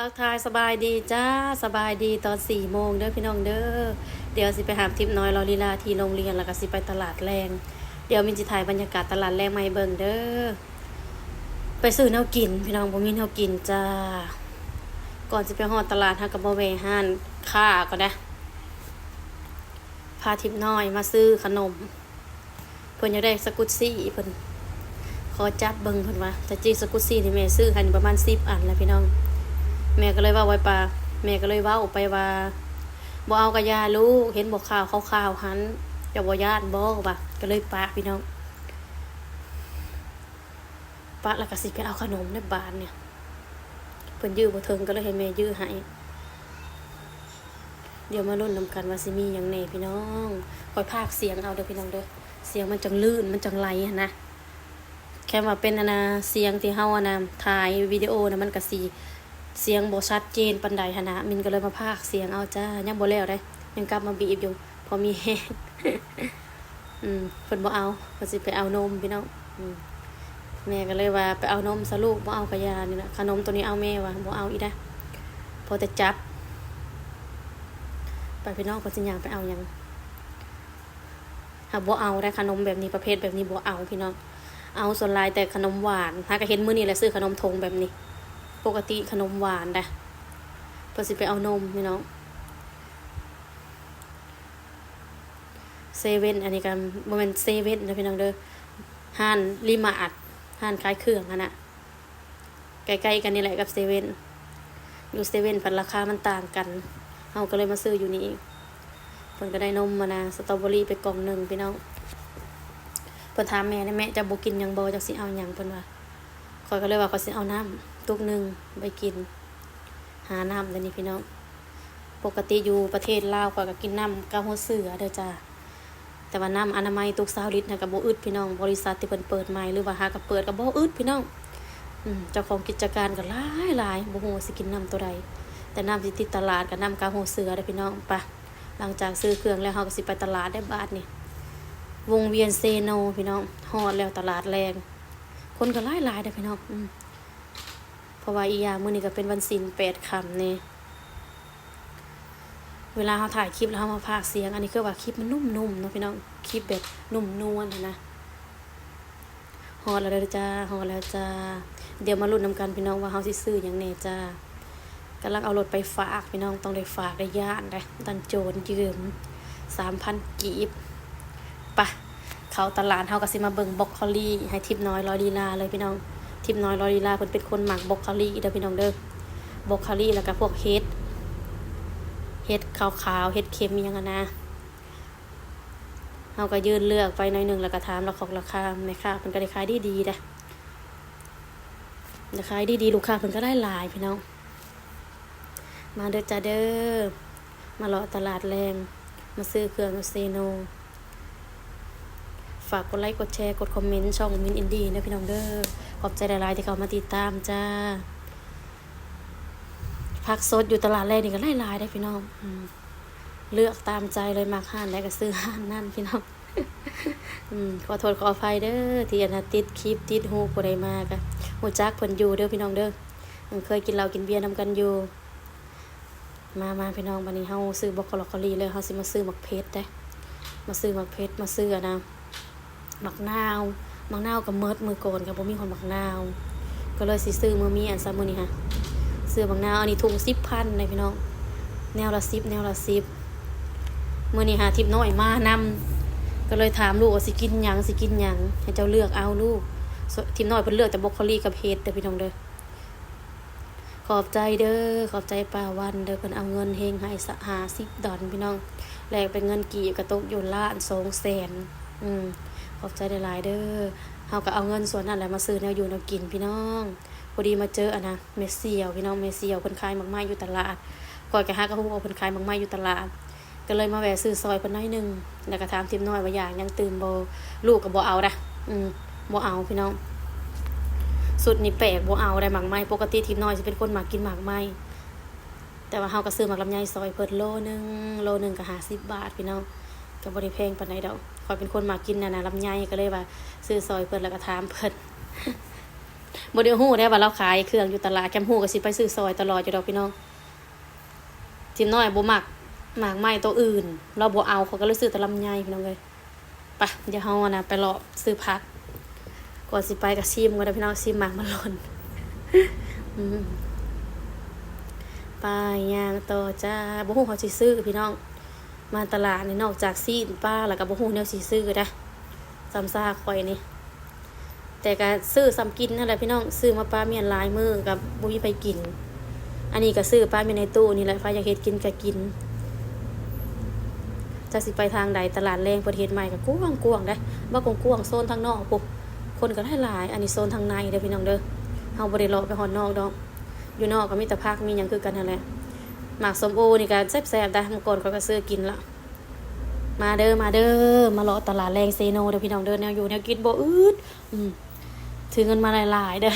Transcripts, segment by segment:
ທັກທາຍສະບາຍດີຈ້າ ສະບາຍດີຕອນສີ່ໂມງເດີພີ່ນ້ອງເດີ. ດຽວຊິໄປຫາທິບນ້ອຍລໍລີລາທີ່ໂຮງຮຽນ ແລ້ວກໍຊິໄປຕະຫຼາດແລງ. ດຽວມິນຊິຖ່າຍບັນຍາກາດຕະຫຼາດແລງມາໃຫ້ເບິ່ງເດີ. ໄປຊື້ແນວກິນພີ່ນ້ອງ ບໍ່ມີແນວກິນຈ້າ. ກ່ອນຊິໄປຮອດຕະຫຼາດ ເຮົາກໍມາແວ່ຮ້ານຄ້າກ່ອນນະ. ພາທິບນ້ອຍມາຊື້ຂະໜົມ. ເພິ່ນຢາກໄດ້ສະກຸດຊີ ເພິ່ນຂໍຈັບເບິ່ງ ເພິ່ນວ່າ. ແຕ່ຈິງສະກຸດຊີນີ້ແມ່ຊື້ໃຫ້ປະມານສິບອັນແລ້ວພີ່ນ້ອງ. ແມ່ກໍເລີຍເວົ້າໄວ້ປະ ແມ່ກໍເລີຍເວົ້າໄປວ່າ ບໍ່ເອົາກະຢ່າລູກ ເຫັນບໍ່ຂ່າວຂາວໆຫັ້ນ ເຈົ້າບໍ່ຢ້ານບໍ່ ວ່າ. ກໍເລີຍປະພີ່ນ້ອງ ປະແລ້ວກໍຊິໄປເອົາຂະໜົມໃນບາດນີ້ ເພິ່ນຢື້ບໍ່ເຖິງ ກໍເລີຍໃຫ້ແມ່ຢື້ໃຫ້. ດຽວມາລຸ້ນນຳກັນວ່າຊິມີຫຍັງແດ່ພີ່ນ້ອງ. ຂ້ອຍພາກສຽງເອົາເດີພີ່ນ້ອງເດີ ສຽງມັນຈັ່ງລື່ນ ມັນຈັ່ງໄຫຼຫັ້ນນະ. ແຄ່ວ່າເປັນອັນນ່າ ສຽງທີ່ເຮົາອັນນ່າ ຖ່າຍວິດີໂອນະ ມັນກະຊິສຽງບໍ່ຊັດເຈນປານໃດຫັ້ນນະ. ມິນກໍເລີຍມາພາກສຽງເອົາຈ້າ. ຍັງບໍ່ແລ້ວເດ້ ຍັງກັບມາບີບຢູ່ ພໍມີແຮງ. ອືມ ເພິ່ນບໍ່ເອົາ ເພິ່ນຊິໄປເອົານົມພີ່ນ້ອງ. ອືມ ແມ່ກໍເລີຍວ່າ ໄປເອົານົມຊະລູກ ບໍ່ເອົາກະຢ່ານີ້ລະ ຂະໜົມໂຕນີ້ເອົາແມ່ວ່າ. ບໍ່ເອົາອີກນະ ພໍແຕ່ຈັບ. ໄປພີ່ນ້ອງ ເພິ່ນຊິຍ່າງໄປເອົາຫຍັງ. ຫາກບໍ່ເອົາໄດ໋ ຂະໜົມແບບນີ້ ປະເພດແບບນີ້ບໍ່ເອົາພີ່ນ້ອງ. ເອົາສ່ວນຫຼາຍແຕ່ຂະໜົມຫວານ. ຫາກະເຫັນມື້ນີ້ແຫຼະ ຊື້ຂະໜົມຖົງແບບນີ້ ປົກກະຕິຂະໜົມຫວານໄດ໋. ເພິ່ນຊິໄປເອົານົມພີ່ນ້ອງ. ເຊເວັ່ນ ອັນນີ້ກໍບໍ່ແມ່ນເຊເວັ່ນນະພີ່ນ້ອງເດີ ຮ້ານລີມາດ ຮ້ານຂາຍເຄື່ອງຫັ້ນນະ. ໃກ້ໆກັນນີ້ແຫຼະກັບເຊເວັ່ນ. ຢູ່ເຊເວັ່ນພັດລາຄາມັນຕ່າງກັນ ເຮົາກໍເລີຍມາຊື້ຢູ່ນີ້ອີກ. ເພິ່ນກໍໄດ້ນົມມານະ ສະຕໍເບີຣີໄປກ່ອງໜຶ່ງພີ່ນ້ອງ. ເພິ່ນຖາມແມ່ນະ ແມ່ເຈົ້າບໍ່ກິນຫຍັງບໍ່ ເຈົ້າຊິເອົາຫຍັງ ເພິ່ນວ່າ. ຂ້ອຍກໍເລີຍວ່າ ຂ້ອຍຊິເອົານ້ຳຕຸກໜຶ່ງໄວ້ກິນ ຫານ້ຳດຽວນີ້ພີ່ນ້ອງ. ປົກກະຕິຢູ່ປະເທດລາວ ຂ້ອຍກໍກິນນ້ຳກາຫົວເສືອເດີຈ້າ. ແຕ່ວ່ານ້ຳອະນາໄມຕຸກຊາວລິດນະ ກໍບໍ່ອຶດພີ່ນ້ອງ. ບໍລິສັດທີ່ເພິ່ນເປີດໃໝ່ ຫຼືວ່າຫາກໍເປີດ ກໍບໍ່ອຶດພີ່ນ້ອງ. ອືມ ເຈົ້າຂອງກິດຈະການກໍຫຼາຍໆ ບໍ່ຮູ້ວ່າຊິກິນນ້ຳໂຕໃດ. ແຕ່ນ້ຳທີ່ຕິດຕະຫຼາດກໍນ້ຳກາຫົວເສືອເດີພີ່ນ້ອງ. ໄປ ຫຼັງຈາກຊື້ເຄື່ອງແລ້ວ ເຮົາກໍຊິໄປຕະຫຼາດໄດ້ບາດນີ້ ວົງວຽນເຊໂນພີ່ນ້ອງ. ຮອດແລ້ວຕະຫຼາດແລງ ຄົນກໍຫຼາຍໆເດີພີ່ນ້ອງ. ອືມ ເພາະວ່າອີກຢ່າງມື້ນີ້ກໍເປັນວັນສິນແປດຄ່ຳແດ່. ເວລາເຮົາຖ່າຍຄລິບແລ້ວເຮົາມາພາກສຽງ ອັນນີ້ຄືວ່າຄລິບມັນນຸ້ມໆເນາະພີ່ນ້ອງ ຄລິບແບບນຸ້ມນວນຫັ້ນນະ. ຮອດແລ້ວເດີຈ້າ ຮອດແລ້ວຈ້າ. ດຽວມາລຸ້ນນຳກັນພີ່ນ້ອງວ່າເຮົາຊິຊື້ຫຍັງແດ່ຈ້າ. ກຳລັງເອົາລົດໄປຝາກພີ່ນ້ອງ ຕ້ອງໄດ້ຝາກໄດ້ຢ້ານໄດ໋ ຢ້ານໂຈນຢືມສາມພັນກີບ. ປະ ເຂົ້າຕະຫຼາດເຮົາກໍຊິມາເບິ່ງບຣອກໂຄລີໃຫ້ທິບນ້ອຍລໍລີລາເລີຍພີ່ນ້ອງ. ທິບນ້ອຍລໍລີລາເພິ່ນເປັນຄົນມັກບຣອກໂຄລີເດີພີ່ນ້ອງເດີ. ບຣອກໂຄລີ ແລ້ວກໍພວກເຫັດ ເຫັດຂາວໆ ເຫັດເຂັມອີ່ຫຍັງຫັ້ນນະ. ເຮົາກໍຢືນເລືອກໄປໜ້ອຍໜຶ່ງ ແລ້ວກໍຖາມລາຄອກລາຄາ ແມ່ຄ້າເພິ່ນກໍໄດ້ຂາຍດີໆເດ້ ໄດ້ຂາຍດີໆ ລູກຄ້າເພິ່ນກໍຫຼາຍໆ ພີ່ນ້ອງ. ມາເດີຈ້າເດີ ມາເລາະຕະຫຼາດແລງ ມາຊື້ເຄື່ອງຢູ່ເຊໂນ. ຝາກກົດໄລ ກົດແຊ ກົດຄອມເມັນຊ່ອງມິນອິນດີເດີພີ່ນ້ອງເດີ. ຂອບໃຈຫຼາຍໆທີ່ເຂົ້າມາຕິດຕາມຈ້າ. ຜັກສົດຢູ່ຕະຫຼາດແລງນີ້ກໍຫຼາຍໆເດ້ພີ່ນ້ອງ. ອືມ ເລືອກຕາມໃຈເລີຍ ມັກຮ້ານໃດກໍຊື້ຮ້ານນັ້ນພີ່ນ້ອງ. ອືມ ຂໍໂທດຂໍອະໄພເດີ ທີ່ອັນນ່າ ຕິດຄລິບຕິດຮູບ ຜູ້ໃດມາກໍຮູ້ຈັກເພິ່ນຢູ່ເດີພີ່ນ້ອງເດີ. ເຄີຍກິນເຫຼົ້າກິນເບຍນຳກັນຢູ່. ມາໆ ພີ່ນ້ອງ ບາດນີ້ເຮົາຊື້ບຣອກໂຄລີແລ້ວ ເຮົາຊິມາຊື້ໝາກເຜັດເດ້ ມາຊື້ໝາກເຜັດ ມາຊື້ອັນນ່າ ໝາກນາວ. ໝາກນາວກໍໝົດ ມື້ກ່ອນກໍບໍ່ມີຮອດໝາກນາວ ກໍເລີຍຊິຊື້ມື້ມີອັນຊະມື້ນີ້ຫະ. ຊື້ໝາກນາວ ອັນນີ້ຖົງສິບພັນເດ້ພີ່ນ້ອງ ແນວລະສິບ ແນວລະສິບ. ມື້ນີ້ຫາທິບນ້ອຍມານຳ ກໍເລີຍຖາມລູກວ່າຊິກິນຫຍັງ ຊິກິນຫຍັງ ໃຫ້ເຈົ້າເລືອກເອົາລູກ. ທິບນ້ອຍເພິ່ນເລືອກແຕ່ບຣອກໂຄລີກັບເຫັດເດີພີ່ນ້ອງເດີ. ຂອບໃຈເດີ ຂອບໃຈປ້າວັນເດີ ເພິ່ນເອົາເງິນເຮັງໃຫ້ ຫ້າສິບດອນພີ່ນ້ອງ ແລກເປັນເງິນກີບກໍຕົກຢູ່ລ້ານສອງແສນ. ອືມ ຂອບໃຈຫຼາຍໆເດີ. ເຮົາກໍເອົາເງິນສ່ວນນັ້ນແຫຼະມາຊື້ແນວຢູ່ແນວກິນພີ່ນ້ອງ. ພໍດີມາເຈີອັນນ່າ ແມ່ສ່ຽວພີ່ນ້ອງ ແມ່ສ່ຽວເພິ່ນຂາຍໝາກໄມ້ຢູ່ຕະຫຼາດ. ຂ້ອຍກໍຫາກໍຮູ້ວ່າເພິ່ນຂາຍໝາກໄມ້ຢູ່ຕະຫຼາດ ກໍເລີຍມາແວ່ຊື້ຊ່ອຍເພິ່ນໜ້ອຍໜຶ່ງ ແລ້ວກໍຖາມທິບນ້ອຍວ່າຢາກຫຍັງຕື່ມບໍ່. ລູກກໍບໍ່ເອົາດະ ອືມ ບໍ່ເອົາພີ່ນ້ອງ. ຊຸດນີ້ແປກ ບໍ່ເອົາໄດ໋ໝາກໄມ້. ປົກກະຕິທິບນ້ອຍຊິເປັນຄົນມັກກິນໝາກໄມ້ ແຕ່ວ່າເຮົາກໍຊື້ໝາກລຳໄຍຊ່ອຍເພິ່ນໂລໜຶ່ງ ໂລໜຶ່ງກໍຫ້າສິບບາດພີ່ນ້ອງ ກໍບໍ່ໄດ້ແພງປານໃດດອກ. ຂ້ອຍເປັນຄົນມັກກິນອັນນ່າ ລຳໄຍ ກໍເລີຍວ່າຊື້ຊ່ອຍເພິ່ນ ແລ້ວກໍຖາມເພິ່ນ. ບໍ່ໄດ້ຮູ້ເດ້ວ່າລາວຂາຍເຄື່ອງຢູ່ຕະຫຼາດ, ຄັນຮູ້ກໍຊິໄປຊື້ຊອຍຕະຫຼອດຢູ່ດອກພີ່ນ້ອງ. ທິບນ້ອຍບໍ່ມັກໝາກໄມ້ໂຕອື່ນ, ລາວບໍ່ເອົາ, ຂ້ອຍກໍເລີຍຊື້ແຕ່ລຳໄຍພີ່ນ້ອງເອີຍ. ໄປ ດຽວເຮົາ ອັນນະ ໄປເລາະຊື້ຜັກ. ກ່ອນຊິໄປກໍຊີມກ່ອນເດີພີ່ນ້ອງ, ຊີມໝາກມະລອນ. ອືມ ໄປ ຍ່າງຕໍ່ຈ້າ. ບໍ່ຮູ້ເຮົາຊິຊື້ພີ່ນ້ອງ, ມາຕະຫຼາດນີ້ນອກຈາກຊີ້ນປາແລ້ວກໍບໍ່ຮູ້ແນວຊິຊື້ເດ້ ສ່ຳຊາຂ້ອຍນີ້. ແຕ່ກະຊື້ສ່ຳກິນຫັ້ນແຫຼະພີ່ນ້ອງ, ຊື້ມາປະມ້ຽນຫຼາຍມື້ກະບໍ່ມີໃຜກິນ. ອັນນີ້ກະຊື້ປະມ້ຽນໃນຕູ້ນີ້ແຫຼະ, ໃຜຢາກເຮັດກິນກະກິນ. ຈັກຊິໄປທາງໃດ, ຕະຫຼາດແລງເພິ່ນເຮັດໃໝ່ກະກວ້າງໆເດ້, ບັກກວ້າງໆ ໂຊນທາງນອກພຸ້ນ ຄົນກະຫຼາຍໆ. ອັນນີ້ໂຊນທາງໃນເດີພີ່ນ້ອງເດີ, ເຮົາບໍ່ໄດ້ເລາະໄປຮອດນອກດອກ. ຢູ່ນອກກະມີແຕ່ຜັກມີຫຍັງຄືກັນຫັ້ນແຫຼະ. ໝາກສົ້ມໂອນີ້ກະແຊບໆໄດ໋, ມື້ກ່ອນຂ້ອຍກະຊື້ກິນລະ. ມາເດີ ມາເດີ ມາເລາະຕະຫຼາດແລງເຊໂນເດີພີ່ນ້ອງເດີ, ແນວຢູ່ແນວກິນບໍ່ອຶດ. ອືມ ຖືເງິນມາຫຼາຍໆເດີ,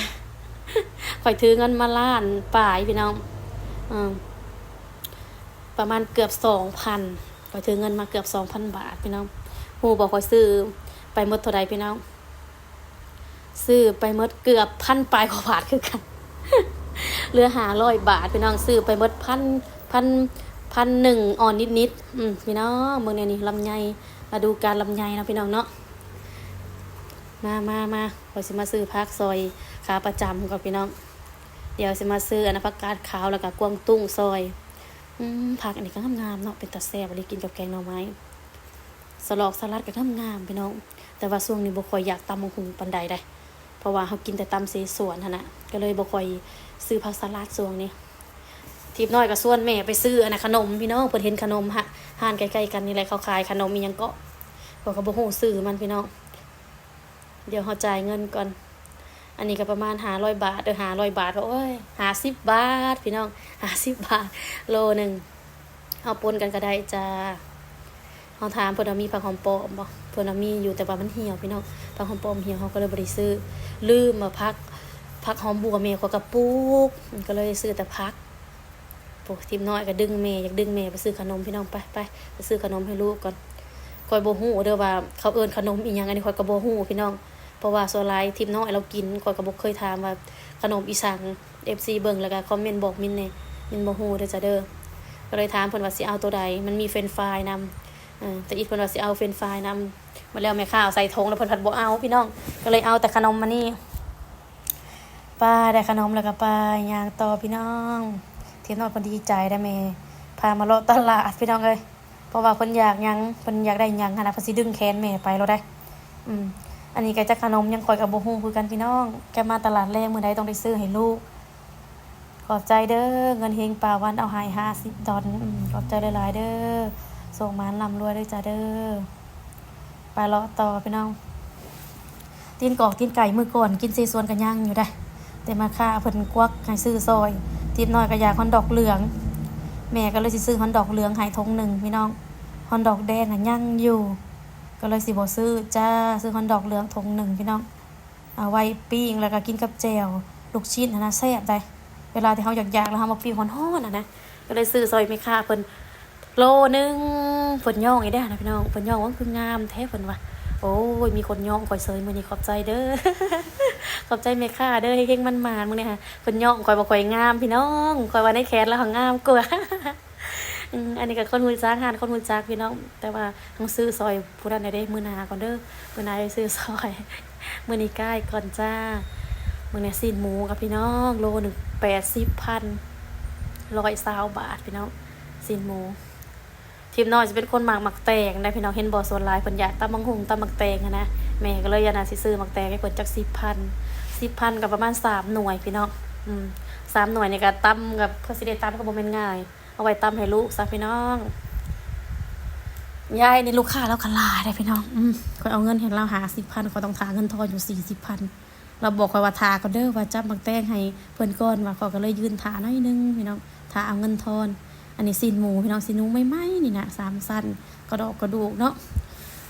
ຂ້ອຍຖືເງິນມາລ້ານປາຍພີ່ນ້ອງ. ເອີ ປະມານເກືອບສອງພັນ, ຂ້ອຍຖືເງິນມາເກືອບສອງພັນບາດພີ່ນ້ອງ. ຮູ້ບໍ່ຂ້ອຍຊື້ໄປໝົດເທົ່າໃດພີ່ນ້ອງ? ຊື້ໄປໝົດເກືອບພັນປາຍກວ່າບາດຄືກັນ, ເຫຼືອຫ້າຮ້ອຍບາດພີ່ນ້ອງ. ຊື້ໄປໝົດພັນ ພັນ ພັນໜຶ່ງອ່ອນນິດໆ. ອືມ ພີ່ນ້ອງເບິ່ງແນວນີ້, ລຳໄຍ ລະດູການລຳໄຍເນາະພີ່ນ້ອງເນາະ. ມາ ມາ ມາ ຂ້ອຍຊິມາຊື້ຜັກຊອຍຂາປະຈຳກ່ອນພີ່ນ້ອງ. ດຽວຊິມາຊື້ອັນນະ ຜັກກາດຂາວ ແລ້ວກະກວາງຕຸ້ງຊອຍ. ອືມ ຜັກອັນນີ້ກະງາມໆເນາະ, ເປັນຕາແຊບອີ່ຫຼີ ກິນກັບແກງໜໍ່ໄມ້. ສະຫຼອກສະຫຼັດກໍງາມໆພີ່ນ້ອງ, ແຕ່ວ່າຊ່ວງນີ້ບໍ່ຄ່ອຍຢາກຕຳບັກຫຸ່ງປານໃດເດ້ ເພາະວ່າເຮົາກິນແຕ່ຕຳເສສວນຫັ້ນນະ, ກໍເລີຍບໍ່ຄ່ອຍຊື້ຜັກສະຫຼັດຊ່ວງນີ້. ທິບນ້ອຍກໍຊວນແມ່ໄປຊື້ອັນນະ ຂະໜົມພີ່ນ້ອງ, ເພິ່ນເຫັນຂະໜົມ ຮ້ານໃກ້ໆກັນນີ້ແຫຼະ, ເຂົາຂາຍຂະໜົມອີ່ຫຍັງເກາະ, ຂ້ອຍກໍບໍ່ຮູ້ຊື່ມັນພີ່ນ້ອງ. ດຽວເຮົາຈ່າຍເງິນກ່ອນ. ອັນນີ້ກໍປະມານຫ້າຮ້ອຍບາດເດີ, ຫ້າຮ້ອຍບາດ. ໂອ້ຍ ຫ້າສິບບາດພີ່ນ້ອງ, ຫ້າສິບບາດ ໂລໜຶ່ງ. ເຮົາປົນກັນກໍໄດ້ຈ້າ. ເຮົາຖາມເພິ່ນວ່າມີຜັກຫອມປ້ອມບໍ່, ເພິ່ນວ່າມີຢູ່ ແຕ່ວ່າມັນຫ່ຽວພີ່ນ້ອງ, ຜັກຫອມປ້ອມຫ່ຽວ ເຮົາກໍເລີຍບໍ່ໄດ້ຊື້. ລືມວ່າຜັກ ຜັກຫອມບົ່ວແມ່ຂ້ອຍກໍປູກ, ກໍເລີຍໄດ້ຊື້ແຕ່ຜັກ. ໂອ້ ທິບນ້ອຍກໍດຶງແມ່, ຢາກດຶງແມ່ໄປຊື້ຂະໜົມພີ່ນ້ອງ. ໄປ ໄປ ໄປຊື້ຂະໜົມໃຫ້ລູກກ່ອນ. ຂ້ອຍບໍ່ຮູ້ເດີວ່າເຂົາເອີ້ນຂະໜົມອີ່ຫຍັງ, ອັນນີ້ຂ້ອຍກໍບໍ່ຮູ້ພີ່ນ້ອງ, ເພາະວ່າສ່ວນຫຼາຍທິບນ້ອຍລາວກິນ, ຂ້ອຍກໍບໍ່ເຄີຍຖາມວ່າຂະໜົມອີ່ສັງ. ເອັຟຊີ ເບິ່ງແລ້ວກໍຄອມເມັນບອກມິນແດ່, ມິນບໍ່ຮູ້ເດີຈ້າເດີ. ກໍເລີຍຖາມເພິ່ນວ່າຊິເອົາໂຕໃດ, ມັນມີເຟຣນຟາຍນຳ. ເອີ ຕາອິດເພິ່ນວ່າຊິເອົາເຟຣນຟາຍນຳ, ບັດແລ້ວແມ່ຄ້າເອົາໃສ່ຖົງແລ້ວເພິ່ນພັດບໍ່ເອົາພີ່ນ້ອງ, ກໍເລີຍເອົາແຕ່ຂະໜົມອັນນີ້. ໄປ ໄດ້ຂະໜົມແລ້ວກໍໄປ ຍ່າງຕໍ່ພີ່ນ້ອງ. ທິບນ້ອຍເພິ່ນດີໃຈໄດ໋ ແມ່ພາມາເລາະຕະຫຼາດພີ່ນ້ອງເອີຍ, ເພາະວ່າເພິ່ນຢາກຫຍັງ ເພິ່ນຢາກໄດ້ຫຍັງຫັ້ນນະ ເພິ່ນຊິດຶງແຂນແມ່ໄປໂລດໄດ໋. ອືມ ອັນນີ້ກໍຈັກຂະໜົມຫຍັງ ຂ້ອຍກໍບໍ່ຮູ້ຄືກັນພີ່ນ້ອງ, ແກມາຕະຫຼາດແລງມື້ໃດຕ້ອງໄດ້ຊື້ໃຫ້ລູກ. ຂອບໃຈເດີ ເງິນເຮງປາວັນເອົາໃຫ້ຫ້າສິບດອນ. ອືມ ຂອບໃຈຫຼາຍໆເດີ, ໂຊກໝານລ່ຳລວຍເດີຈ້າເດີ. ໄປເລາະຕໍ່ພີ່ນ້ອງ. ຕີນກອກຕີນໄກ່ມື້ກ່ອນກິນເສສວນກໍຍັງຢູ່ໄດ໋, ແຕ່ແມ່ຄ້າເພິ່ນກວັກໃຫ້ຊື້ຊອຍ. ທິບນ້ອຍກໍຢາກຮອດດອກເຫຼືອງ, ແມ່ກໍເລີຍຊິຊື້ຮອດດອກເຫຼືອງໃຫ້ຖົງໜຶ່ງພີ່ນ້ອງ. ຮອດດອກແດງນະຍັງຢູ່, ກໍເລີຍຊິບໍ່ຊື້ຈ້າ, ຊື້ຮອດດອກເຫຼືອງຖົງໜຶ່ງພີ່ນ້ອງ. ເອົາໄວ້ປີ້ງ ແລ້ວກໍກິນກັບແຈ່ວລູກຊີ້ນຫັ້ນນະ ແຊບໄດ໋. ເວລາທີ່ເຮົາຢາກໆ ແລ້ວເຮົາມາປີ້ງຮ້ອນໆຫັ້ນນະ, ກໍເລີຍຊື້ຊອຍແມ່ຄ້າເພິ່ນໂລໜຶ່ງ. ເພິ່ນຍ້ອງອີກເດ້ນະພີ່ນ້ອງ, ເພິ່ນຍ້ອງວ່າຄືງາມແທ້ເພິ່ນວ່າ. ໂອ້ຍ ມີຄົນຍ້ອງຂ້ອຍເສີຍມື້ນີ້, ຂອບໃຈເດີ ຂອບໃຈແມ່ຄ້າເດີ, ເຮັງໆໝານໆມື້ນີ້ຫາ. ເພິ່ນຍ້ອງຂ້ອຍວ່າຂ້ອຍງາມພີ່ນ້ອງ, ຂ້ອຍວ່າໃນແຂນລາວຫັ້ນງາມກວ່າ. ອືມ ອັນນີ້ກໍຄົນຮູ້ຈັກ ຮ້ານຄົນຮູ້ຈັກພີ່ນ້ອງ, ແຕ່ວ່າຕ້ອງຊື້ຊອຍຜູ້ນັ້ນແດ່ເດ້. ມື້ໜ້າກ່ອນເດີ, ມື້ໜ້າໄປຊື້ຊອຍ, ມື້ນີ້ກ່າຍກ່ອນຈ້າ. ມື້ນີ້ຊີ້ນໝູກັບພີ່ນ້ອງ ໂລໜຶ່ງແປດສິບພັນ, ຮ້ອຍຊາວບາດພີ່ນ້ອງ, ຊີ້ນໝູ. ທິບນ້ອຍຊິເປັນຄົນມັກໝາກແຕງໄດ໋ພີ່ນ້ອງ, ເຫັນບໍ່ ສ່ວນຫຼາຍເພິ່ນຢາກຕຳບັກຫຸ່ງ ຕຳໝາກແຕງຫັ້ນນະ, ແມ່ກໍເລີຍຢາກໜ້າຊິຊື້ໝາກແຕງໃຫ້ເພິ່ນຈັກສິບພັນ, ສິບພັນກໍປະມານສາມໜ່ວຍພີ່ນ້ອງ. ອືມ ສາມໜ່ວຍນີ້ກໍຕຳ ກໍເພື່ອຊິໄດ້ຕຳກໍບໍ່ແມ່ນງ່າຍ. ເອົາໄວ້ຕຳໃຫ້ລູກຊະພີ່ນ້ອງ. ຍາຍນີ້ລູກຄ້າລາວກໍຫຼາຍເດ້ພີ່ນ້ອງ. ອືມ ຂ້ອຍເອົາເງິນໃຫ້ລາວຫ້າສິບພັນ, ຂ້ອຍຕ້ອງຖ້າເງິນທອນຢູ່ສີ່ສິບພັນ. ລາວບອກຂ້ອຍວ່າຖ້າກ່ອນເດີ ວ່າຈັບໝາກແຕງໃຫ້ເພິ່ນກ່ອນວ່າ, ຂ້ອຍກໍເລີຍຢືນຖ້າໜ້ອຍໜຶ່ງພີ່ນ້ອງ, ຖ້າເອົາເງິນທອນ. ອັນນີ້ຊີ້ນໝູພີ່ນ້ອງ, ຊີ້ນໝູໃໝ່ໆນີ້ນະ, ສາມຊັ້ນ, ກະດອກກະດູກເນາະ,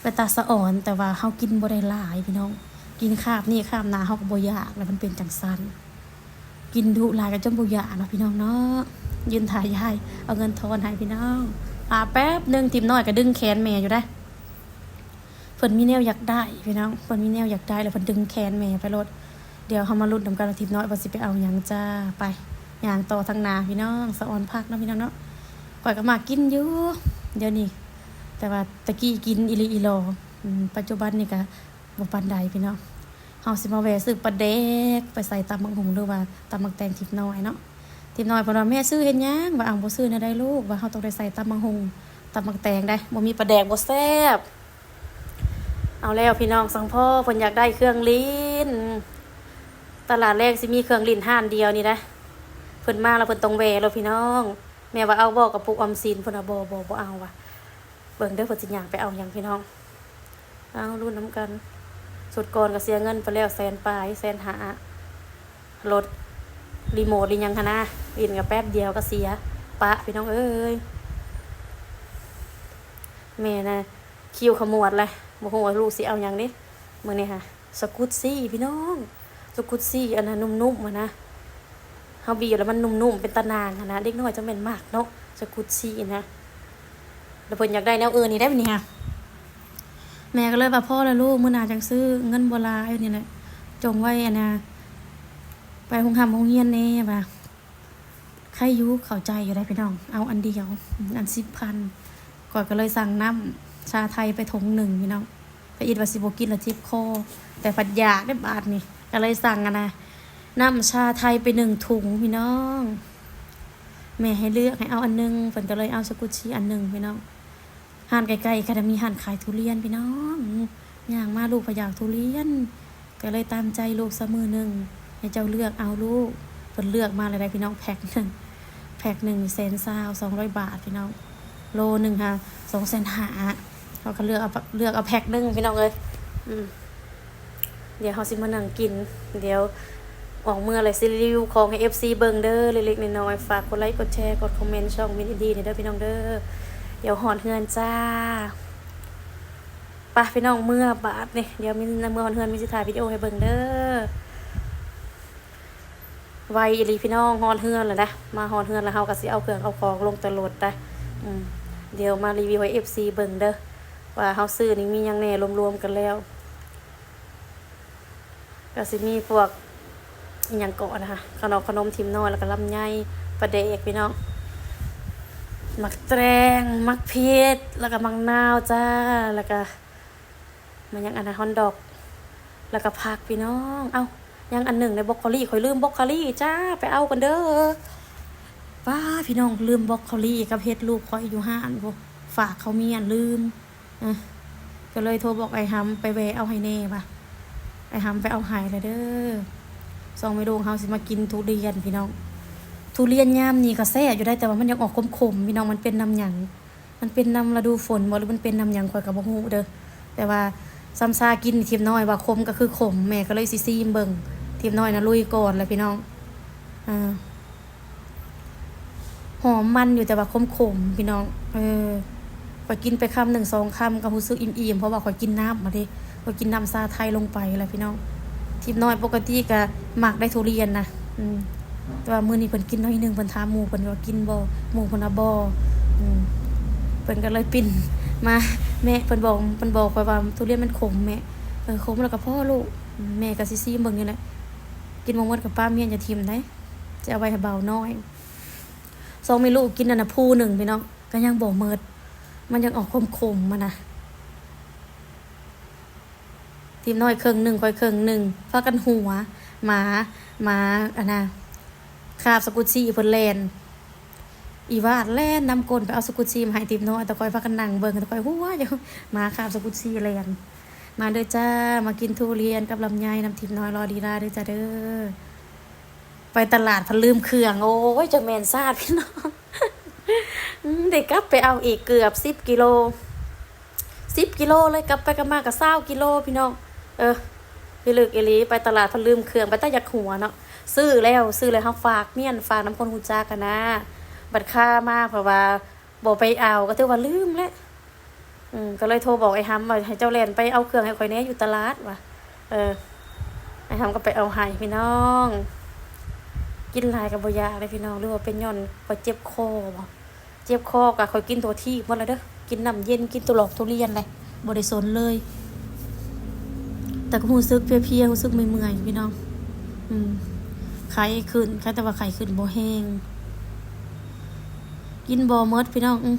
ເປັນຕາສະອອນ, ແຕ່ວ່າເຮົາກິນບໍ່ໄດ້ຫຼາຍພີ່ນ້ອງ, ກິນຄາບນີ້ຄາບໜ້າເຮົາກໍບໍ່ຢາກແລ້ວ, ມັນເປັນຈັ່ງຊັ້ນ. ກິນດຸຫຼາຍກໍຈົນບໍ່ຢາກເນາະພີ່ນ້ອງເນາະ. ຢືນຖ້າຍາຍເອົາເງິນທອນໃຫ້ພີ່ນ້ອງ. ຖ້າແປັບໜຶ່ງ, ທິບນ້ອຍກໍດຶງແຂນແມ່ຢູ່ໄດ໋. ເພິ່ນມີແນວຢາກໄດ້ພີ່ນ້ອງ, ເພິ່ນມີແນວຢາກໄດ້ ແລ້ວເພິ່ນດຶງແຂນແມ່ໄປໂລດ. ດຽວເຮົາມາລຸ້ນນຳກັນວ່າທິບນ້ອຍເພິ່ນຊິໄປເອົາຫຍັງຈ້າ. ໄປ ຍ່າງຕໍ່ທາງໜ້າພີ່ນ້ອງ, ສະອອນຜັກເນາະພີ່ນ້ອງເນາະ. ຂ້ອຍກໍມັກກິນຢູ່ດຽວນີ້ ແຕ່ວ່າແຕ່ກີ້ກິນອີ່ຫຼີອີ່ຫຼໍ ອືມ ປັດຈຸບັນນີ້ກໍບໍ່ປານໃດພີ່ນ້ອງ. ເຮົາຊິມາແວ່ຊື້ປາແດກໄປໃສ່ຕຳບັກຫຸ່ງ ຫຼືວ່າຕຳບັກແຕງທິບນ້ອຍເນາະ. ທິບນ້ອຍເພິ່ນວ່າ ແມ່ຊື້ເຮັດຫຍັງ? ວ່າ ເອົ້າ ບໍ່ຊື້ແນວໃດລູກ? ວ່າ ເຮົາຕ້ອງໄດ້ໃສ່ຕຳບັກຫຸ່ງ ຕຳບັກແຕງໄດ໋ ບໍ່ມີປາແດກບໍ່ແຊບ. ເອົາແລ້ວພີ່ນ້ອງ ສັງພໍ້ເພິ່ນຢາກໄດ້ເຄື່ອງຫຼິ້ນ ຕະຫຼາດແລງຊິມີເຄື່ອງຫຼິ້ນຮ້ານດຽວນີ້ໄດ໋. ເພິ່ນມາແລ້ວເພິ່ນຕ້ອງແວ່ໂລດພີ່ນ້ອງ. ແມ່ວ່າ ເອົາບໍ່ກະປຸກອອມສິນ? ເພິ່ນວ່າ ບໍ່ ບໍ່ ບໍ່ເອົາວ່າ. ເບິ່ງເດີ ເພິ່ນຊິຍ່າງໄປເອົາຫຍັງພີ່ນ້ອງ. ເອົາ ລຸ້ນນຳກັນ. ຊຸດກ່ອນກໍເສຍເງິນໄປແລ້ວແສນປາຍ ແສນຫ້າ ລົດ ຣີໂມດ ອີ່ຫຍັງຫັ້ນນະ. ຫຼິ້ນກໍແປັບດຽວກໍເສຍປະພີ່ນ້ອງເອີຍ. ແມ່ນະ ຄິວຂະມວດແຫຼະ ບໍ່ຮູ້ວ່າລູກຊິເອົາຫຍັງເດ້ມື້ນີ້ຫະ. ສະກຸດຊີພີ່ນ້ອງ ສະກຸດຊີອັນນັ້ນນຸ້ມໆຫັ້ນນະ. ເຮົາບີບແລ້ວມັນນຸ້ມໆ ເປັນຕານາງຫັ້ນນະ ເດັກນ້ອຍຈັ່ງແມ່ນມັກເນາະ ສະກຸດຊີນະ. ແລ້ວເພິ່ນຢາກໄດ້ແນວອື່ນອີກໄດ໋ບັດນີ້ຫະ. ແມ່ກໍເລີຍວ່າ ພໍແລ້ວລູກ ມື້ໜ້າຈັ່ງຊື້ ເງິນບໍ່ຫຼາຍນີ້ແຫຼະ ຈົ່ງໄວ້ອັນນ່າ ໄປໂຮງຮ່ຳໂຮງຮຽນແດ່ວ່າ. ໃຄຢູ່ ເຂົ້າໃຈຢູ່ໄດ໋ພີ່ນ້ອງ ເອົາອັນດຽວ ອັນສິບພັນ. ຂ້ອຍກໍເລີຍສັ່ງນ້ຳຊາໄທໄປຖົງໜຶ່ງພີ່ນ້ອງ. ໄປອິດວ່າຊິບໍ່ກິນລະເຈັບຄໍ ແຕ່ພັດຢາກເດ້ບາດນີ້ ກໍເລີຍສັ່ງອັນນ່າ ນ້ຳຊາໄທໄປໜຶ່ງຖົງພີ່ນ້ອງ. ແມ່ໃຫ້ເລືອກ ໃຫ້ເອົາອັນໜຶ່ງ ເພິ່ນກໍເລີຍເອົາສະກຸດຊີອັນໜຶ່ງພີ່ນ້ອງ. ຮ້ານໃກ້ໆ ກໍໄດ້ມີຮ້ານຂາຍທຸລຽນພີ່ນ້ອງ. ຍ່າງມາລູກກໍຢາກທຸລຽນ ກໍເລີຍຕາມໃຈລູກຊະມື້ໜຶ່ງ ໃຫ້ເຈົ້າເລືອກເອົາລູກ. ເພິ່ນເລືອກມາແລ້ວໄດ໋ພີ່ນ້ອງ ແພັກໜຶ່ງ ແພັກໜຶ່ງແສນຊາວ ສອງຮ້ອຍບາດພີ່ນ້ອງ ໂລໜຶ່ງຫາ ສອງແສນຫ້າ. ເຮົາກໍເລືອກເອົາ ເລືອກເອົາແພັກໜຶ່ງພີ່ນ້ອງເອີຍ. ອືມ ດຽວເຮົາຊິມານັ່ງກິນ ດຽວອອກເມືອແລ້ວຊິຣີວິວຂອງໃຫ້ເອັຟຊີເບິ່ງເດີ ເລັກໆນ້ອຍໆ. ຝາກກົດໄລກົດແຊ ກົດຄອມເມັນຊ່ອງມິນອິນດີນີ້ເດີພີ່ນ້ອງເດີ. ດຽວຮອດເຮືອນຈ້າ. ໄປພີ່ນ້ອງ ເມືອບາດນີ້ ດຽວມີ ເມືອຮອດເຮືອນມີຊິຖ່າຍວິດີໂອໃຫ້ເບິ່ງເດີ. ໄວອີ່ຫຼີພີ່ນ້ອງ ຮອດເຮືອນແລ້ວນະ. ມາຮອດເຮືອນແລ້ວ ເຮົາກໍຊິເອົາເຄື່ອງເອົາຂອງລົງແຕ່ລົດໄດ໋. ອືມ ດຽວມາຣີວິວໃຫ້ເອັຟຊີເບິ່ງເດີ ວ່າເຮົາຊື້ນີ້ມີຫຍັງແດ່ ລວມໆກັນແລ້ວ. ກໍຊິມີພວກ ອີ່ຫຍັງເກາະນະ ຂະໜົມ ຂະໜົມທິບນ້ອຍ ແລ້ວກໍລຳໄຍ ປາແດກພີ່ນ້ອງ ໝາກແຕງ ໝາກເຜັດ ແລ້ວກໍໝາກນາວຈ້າ ແລ້ວກໍ ມາຫຍັງອັນນັ້ນ ຮອດດອກ ແລ້ວກໍຜັກພີ່ນ້ອງ. ເອົ້າ ຍັງອັນໜຶ່ງໃນ ບຣອກໂຄລີ ຂ້ອຍລືມບຣອກໂຄລີຈ້າ ໄປເອົາກ່ອນເດີ. ປ້າ ພີ່ນ້ອງ ລືມບຣອກໂຄລີກັບເຫັດລູກຂ້ອຍຢູ່ຮ້ານພຸ້ນ ຝາກເຂົາມຽນ ລືມ. ເອີ ກໍເລີຍໂທບອກອ້າຍຫຳໄປແວ່ເອົາໃຫ້ແດ່ວ່າ ອ້າຍຫຳໄປເອົາໃຫ້ແລ້ວເດີ. ສອງແມ່ລູກເຮົາຊິມາກິນທຸລຽນພີ່ນ້ອງ. ທຸລຽນຍາມນີ້ກໍແຊບຢູ່ໄດ໋ ແຕ່ວ່າມັນຢາກອອກຂົມໆ ພີ່ນ້ອງ. ມັນເປັນນຳຫຍັງ? ມັນເປັນນຳລະດູຝົນບໍ ຫຼືມັນເປັນນຳຫຍັງ ຂ້ອຍກໍບໍ່ຮູ້ເດີ. ແຕ່ວ່າຊຳຊາກິນ ທິບນ້ອຍວ່າຂົມກໍຄືຂົມ ແມ່ກໍເລີຍຊິຊີມເບິ່ງ. ທິບນ້ອຍນະລຸຍກ່ອນແຫຼະພີ່ນ້ອງ. ເອີ ຫອມມັນຢູ່ ແຕ່ວ່າຂົມໆ ພີ່ນ້ອງ. ເອີ ຂ້ອຍກິນໄປຄຳໜຶ່ງສອງຄຳກໍຮູ້ສຶກອີ່ມໆ ເພາະວ່າຂ້ອຍກິນນ້ຳມາເດ້ ຂ້ອຍກິນນ້ຳຊາໄທລົງໄປແຫຼະພີ່ນ້ອງ. ທິບນ້ອຍປົກກະຕິກໍມັກໄດ໋ທຸລຽນນະ. ອືມ ແຕ່ວ່າມື້ນີ້ເພິ່ນກິນໜ້ອຍໜຶ່ງ ເພິ່ນຖາມໝູ່ເພິ່ນວ່າກິນບໍ່ ໝູ່ເພິ່ນວ່າບໍ່. ອືມ ເພິ່ນກໍເລີຍປິ່ນມາ ແມ່ ເພິ່ນບອກ ເພິ່ນບອກຂ້ອຍວ່າທຸລຽນມັນຂົມແມ່. ເອີ ຂົມແລ້ວກໍພໍລູກ. ແມ່ກໍຊິຊີມເບິ່ງນີ້ແຫຼະ ກິນບໍ່ໝົດກໍປະມຽນ ຢ່າຖິ້ມໄດ໋ ຈະເອົາໄວ້ໃຫ້ບ່າວນ້ອຍ. ສອງແມ່ລູກກິນອັນນະພູໜຶ່ງພີ່ນ້ອງ ກໍຍັງບໍ່ໝົດ ມັນຍັງອອກຂົມໆ ມັນນະ. ທີມນ້ອຍເຄິ່ງໜຶ່ງ ຂ້ອຍເຄິ່ງໜຶ່ງ ພາກັນຫົວ ໝາ ໝາອັນນະ ຄາບສະກຸດຊີເພິ່ນແລ່ນ ອີວາດແລ່ນນຳກົ້ນໄປເອົາສະກຸດຊີມາໃຫ້ທີມນ້ອຍ ແຕ່ຂ້ອຍພາກັນນັ່ງເບິ່ງ ແຕ່ຂ້ອຍຫົວຢູ່ ໝາຄາບສະກຸດຊີແລ່ນ. ມາເດີຈ້າ ມາກິນທຸລຽນກັບລຳໄຍນຳທີມນ້ອຍລໍລີລາເດີຈ້າເດີ. ໄປຕະຫຼາດພັດລືມເຄື່ອງ ໂອ້ຍ ຈັກແມ່ນຊາດພີ່ນ້ອງ ອືມ ໄດ້ກັບໄປເອົາອີກເກືອບສິບກິໂລ ສິບກິໂລເລີຍ ກັບໄປກັບມາກໍຊາວກິໂລພີ່ນ້ອງ. ເອີ ພິລຶກອີ່ຫຼີ ໄປຕະຫຼາດພັດລືມເຄື່ອງ ໄປຕາຢາກຫົວເນາະ. ຊື້ແລ້ວ ຊື້ແລ້ວເຮົາຝາກມ້ຽນ ຝາກນຳຄົນຮູ້ຈັກຫັ້ນນະ ບັດຄາມາເພາະວ່າບໍ່ໄປເອົາ ກໍຖືວ່າລືມແຫຼະ. ອືມ ກໍເລີຍໂທບອກອ້າຍຫຳວ່າ ໃຫ້ເຈົ້າແລ່ນໄປເອົາເຄື່ອງໃຫ້ຂ້ອຍແດ່ຢູ່ຕະຫຼາດວ່າ. ເອີ ອ້າຍຫຳກໍໄປເອົາໃຫ້ພີ່ນ້ອງ. ກິນຫຼາຍກໍບໍ່ຢາກເດ້ພີ່ນ້ອງ ຫຼືວ່າເປັນຍ້ອນຂ້ອຍເຈັບຄໍບໍ? ເຈັບຄໍກໍຂ້ອຍກິນໂຕທີ່ໝົດແລ້ວເດີ ກິນນ້ຳເຢັນ ກິນໂຕຫຼອກທຸລຽນແຫຼະ ບໍ່ໄດ້ສົນເລີຍ. ແຕ່ກໍຮູ້ສຶກເພຍໆ ຮູ້ສຶກເມື່ອຍໆ ພີ່ນ້ອງ. ອືມ ໄຂ້ຂຶ້ນ ໄຂ້ ແຕ່ວ່າໄຂ້ຂຶ້ນບໍ່ແຮງ ກິນບໍ່ໝົດພີ່ນ້ອງ ອື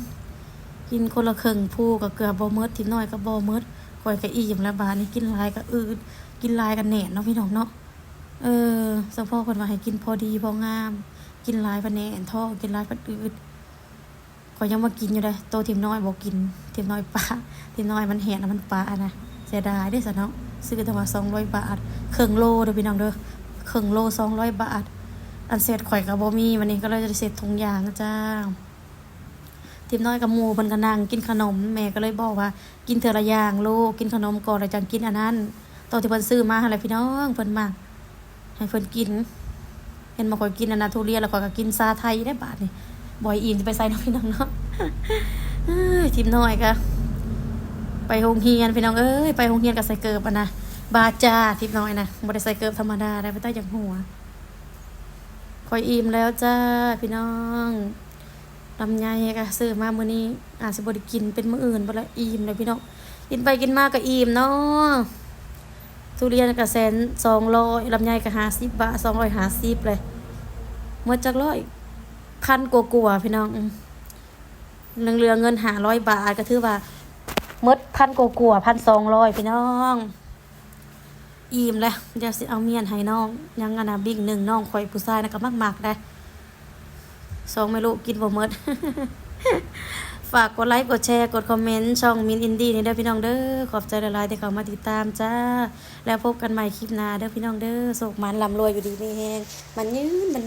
ກິນຄົນລະເຄິ່ງພູກໍເກືອບບໍ່ໝົດ ທິບນ້ອຍກໍບໍ່ໝົດ ຂ້ອຍກໍອີ່ມແລ້ວບາດນີ້ ກິນຫຼາຍກໍອືດ ກິນຫຼາຍກໍແໜ້ນເນາະພີ່ນ້ອງເນາະ. ເອີ ສະເພາະເພິ່ນວ່າໃຫ້ກິນພໍດີພໍງາມ ກິນຫຼາຍພັດແໜ້ນທ້ອງ ກິນຫຼາຍພັດອືດ. ຂ້ອຍຍັງມາກິນຢູ່ເດ້ ໂຕທິບນ້ອຍບໍ່ກິນ ທິບນ້ອຍປະ ທິບນ້ອຍມັນແຫ້ງແລ້ວມັນປະຫັ້ນນະ ເສຍດາຍເດ້ຊະເນາະ. ຊື້ຕັ້ງວ່າສອງຮ້ອຍບາດ ເຄິ່ງໂລເດີພີ່ນ້ອງເດີ ເຄິ່ງໂລສອງຮ້ອຍບາດ. ອັນເຊັດຂ້ອຍກໍບໍ່ມີ ບັດນີ້ກໍເລີຍໄດ້ເຊັດຖົງຢາງຈ້າ. ທິບນ້ອຍກັບໝູ່ເພິ່ນກໍນັ່ງກິນຂະໜົມ ແມ່ກໍເລີຍບອກວ່າ ກິນເທື່ອລະຢ່າງລູກ ກິນຂະໜົມກ່ອນ ແລ້ວຈັ່ງກິນອັນນັ້ນ ໂຕທີ່ເພິ່ນຊື້ມາຫັ້ນແຫຼະພີ່ນ້ອງ ເພິ່ນມັກ ໃຫ້ເພິ່ນກິນ. ເຫັນບໍ່ ຂ້ອຍກິນອັນນັ້ນທຸລຽນ ແລ້ວຂ້ອຍກໍກິນຊາໄທໄດ້ບາດນີ້ ບໍ່ອີ່ມຈະໄປໃສເນາະພີ່ນ້ອງເນາະ. ເອີຍ ທິບນ້ອຍກໍໄປໂຮງຮຽນພີ່ນ້ອງເອີຍ ໄປໂຮງຮຽນກໍໃສ່ເກີບອັນນະ ບາຈາ ທິບນ້ອຍນະ ບໍ່ໄດ້ໃສ່ເກີບທຳມະດາໄດ໋ ໄປຕາຢາກຫົວ. ຂ້ອຍອີ່ມແລ້ວຈ້າພີ່ນ້ອງ. ລຳໄຍກໍຊື້ມາມື້ນີ້ ອາດຊິບໍ່ໄດ້ກິນ ເປັນມື້ອື່ນພຸ້ນລະ ອີ່ມແລ້ວພີ່ນ້ອງ. ກິນໄປກິນມາກໍອີ່ມເນາະ ທຸລຽນກໍແສນສອງຮ້ອຍ ລຳໄຍກໍຫ້າສິບບາດ ສອງຮ້ອຍຫ້າສິບເລີຍ ໝົດຈັກຮ້ອຍ ພັນກວ່າໆ ພີ່ນ້ອງ. ອືມ ຍັງເຫຼືອເງິນຫ້າຮ້ອຍບາດ ກໍຖືວ່າໝົດພັນກວ່າໆ ພັນສອງຮ້ອຍພີ່ນ້ອງ. ອີ່ມແລ້ວ ດຽວຊິເອົາມ້ຽນໃຫ້ນ້ອງ ຍັງອັນນະ ບິ້ງໜຶ່ງ ນ້ອງຂ້ອຍຜູ້ຊາຍນະກໍມັກໆ ໄດ໋ ສອງແມ່ລູກກິນບໍ່ໝົດ. ຝາກກົດໄລ ກົດແຊ ກົດຄອມເມັນຊ່ອງມິນອິນດີນີ້ເດີພີ່ນ້ອງເດີ ຂອບໃຈຫຼາຍໆ ທີ່ເຂົ້າມາຕິດຕາມຈ້າ. ແລ້ວພົບກັນໃໝ່ຄລິບໜ້າເດີພີ່ນ້ອງເດີ ໂຊກໝານລ່ຳລວຍ ຢູ່ດີມີແຮງ ໝັ້ນຍືນໝັ້ນ